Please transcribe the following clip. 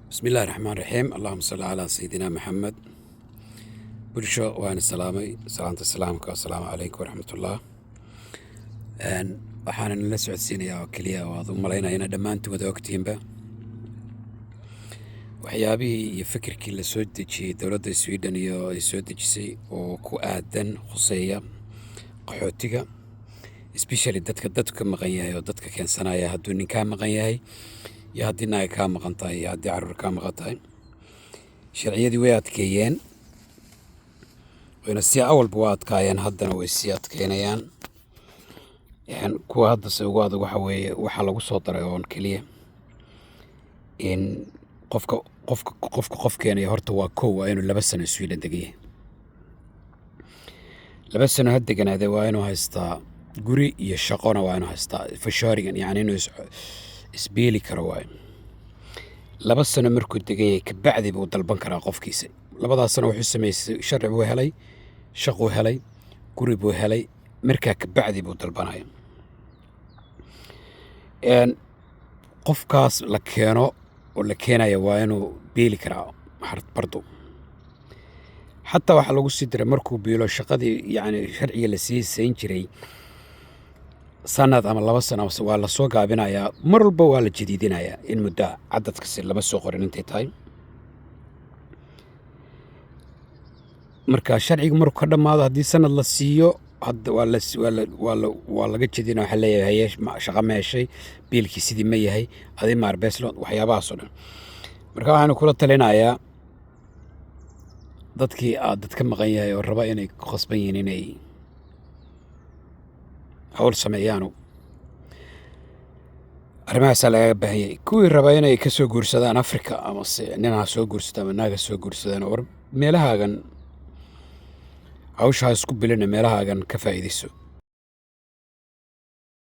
Bismillahi raxmaan raxiim. Allahuma salli calaa sayidina Maxamed. Bulsho, waana salaamay salaanta islaamka. Assalaamu calaykum waraxmatullah. Waxaana nala socodsiinayaa oo keliya oo aad u malaynaya inaad dhammaantiin wada ogtihiinba waxyaabihii iyo fikirkii la soo dejiyey dowladda Sweden iyo ay soo dejisay oo ku aadan khuseeya qaxootiga, especially dadka dadku ka maqan yahay oo dadka keensanaya. Hadduu nin kaa maqan yahay iyo haddii naag kaa maqan tahay iyo haddii carruur kaa maqan tahay, sharciyadii way adkeeyeen, wayna si awalba waa adkaayeen, haddana way sii adkeynayaan. Kuwa haddase ugu adag waxa weeye waxaa lagu soo daray oon keliya in qofka qof keenaya horta waa kow, waa inuu 2 sano Sweden degan yahay. 2 sano ha deganaadee, waa inuu haystaa guri iyo shaqona, waa inuu haystaa försörjning, yacni inuu isbeeli karo waayo. 2 sano markuu degan yahay kabacdi buu dalban karaa qofkiisa. Labadaas sano wuxuu sameysay, sharci buu helay, shaquu helay, guri buu helay, markaa kabacdi buu dalbanaya. Qofkaas la keeno oo la keenaya waa inuu beeli karaa bardo. Xataa waxaa lagu sii diray markuu biilo shaqadii, yacni sharciga la sii sayn jiray sanad ama 2 sano waa lasoo gaabinayaa, mar walba waa la jadiidinayaa in muddo cadadkasi lama soo qorin intay tahay. Marka sharciga markuu ka dhammaado, haddii sanad la siiyo, hadda waa la waa la waa la waa laga jedina. Waxaa leeyahay, haye, shaqo ma heshay? Biilkii sidii ma yahay? Adi ma arbetslös? Waxyaabahaas oo dhan. Marka waxaanu kula talinayaa dadkii aad dad ka maqan yahay oo raba inay ku khasban yihiin inay hawl sameeyaanu, arrimahaasaa lagaga baahan yahay. Kuwii raba inay ka soo guursadaan Africa, amase nin ha soo guursado ama naag ha soo guursadaan, war meelahaagan hawsha ha isku bilina, meelahaagan ka faa'iidayso.